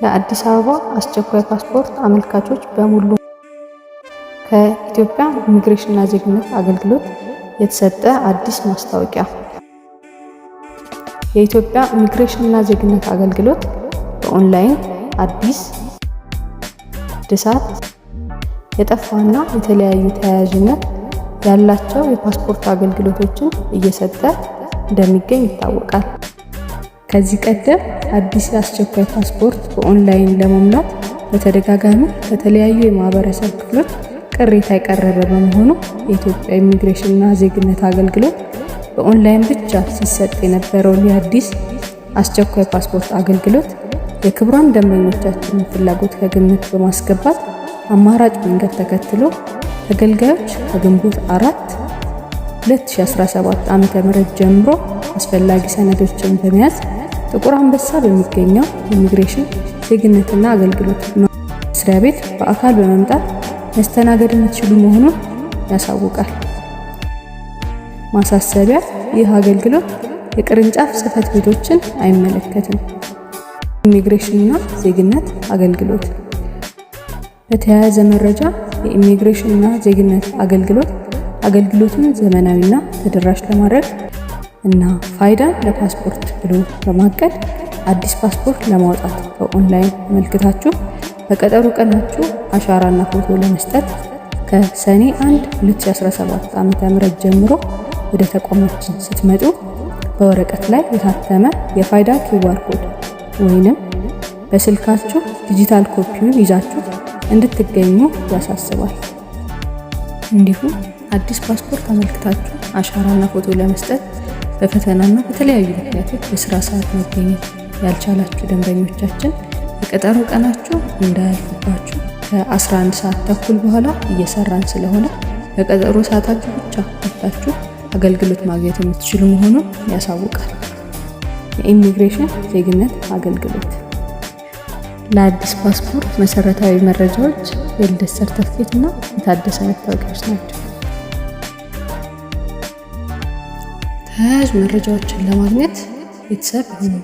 ለአዲስ አበባ አስቸኳይ ፓስፖርት አመልካቾች በሙሉ፣ ከኢትዮጵያ ኢሚግሬሽንና ዜግነት አገልግሎት የተሰጠ አዲስ ማስታወቂያ። የኢትዮጵያ ኢሚግሬሽንና ዜግነት አገልግሎት በኦንላይን አዲስ፣ እድሳት፣ የጠፋና የተለያዩ ተያያዥነት ያላቸው የፓስፖርት አገልግሎቶችን እየሰጠ እንደሚገኝ ይታወቃል። ከዚህ ቀደም አዲስ አስቸኳይ ፓስፖርት በኦንላይን ለመሙላት በተደጋጋሚ ከተለያዩ የማህበረሰብ ክፍሎች ቅሬታ የቀረበ በመሆኑ፣ የኢትዮጵያ ኢሚግሬሽንና ዜግነት አገልግሎት በኦንላይን ብቻ ሲሰጥ የነበረውን የአዲስ አስቸኳይ ፓስፖርት አገልግሎት የክቡራን ደንበኞቻችንን ፍላጎት ከግምት በማስገባት አማራጭ መንገድ ተከትሎ ተገልጋዮች ከግንቦት 4, 2017 ዓ.ም ጀምሮ አስፈላጊ ሰነዶችን በመያዝ ጥቁር አንበሳ በሚገኘው ኢሚግሬሽን ዜግነትና አገልግሎት መስሪያ ቤት በአካል በመምጣት መስተናገድ የምትችሉ መሆኑን ያሳውቃል። ማሳሰቢያ፣ ይህ አገልግሎት የቅርንጫፍ ጽህፈት ቤቶችን አይመለከትም። ኢሚግሬሽንና ዜግነት አገልግሎት። በተያያዘ መረጃ፣ የኢሚግሬሽንና ዜግነት አገልግሎት አገልግሎቱን ዘመናዊና ተደራሽ ለማድረግ እና ፋይዳን ለፓስፖርት ብሎ በማቀድ አዲስ ፓስፖርት ለማውጣት በኦንላይን አመልክታችሁ በቀጠሮ ቀናችሁ አሻራና ፎቶ ለመስጠት ከሰኔ 1 2017 ዓ.ም ጀምሮ ወደ ተቋማችን ስትመጡ በወረቀት ላይ የታተመ የፋይዳ QR code ወይንም በስልካችሁ digital copy ውን ይዛችሁ እንድትገኙ ያሳስባል። እንዲሁም አዲስ ፓስፖርት አመልክታችሁ አሻራና ፎቶ ለመስጠት በፈተናና በተለያዩ ምክንያቶች በስራ ሰዓት መገኘት ያልቻላችሁ ደንበኞቻችን፣ የቀጠሮ ቀናችሁ እንዳያልፍባችሁ ከ11 ሰዓት ተኩል በኋላ እየሰራን ስለሆነ በቀጠሮ ሰዓታችሁ ብቻ መጥታችሁ አገልግሎት ማግኘት የምትችሉ መሆኑን ያሳውቃል። የኢሚግሬሽን ዜግነት አገልግሎት። ለአዲስ ፓስፖርት መሰረታዊ መረጃዎች የልደት ሰርተፍኬት እና የታደሰ መታወቂያዎች ናቸው። ተያያዥ መረጃዎችን ለማግኘት ቤተሰብ ይሁኑ።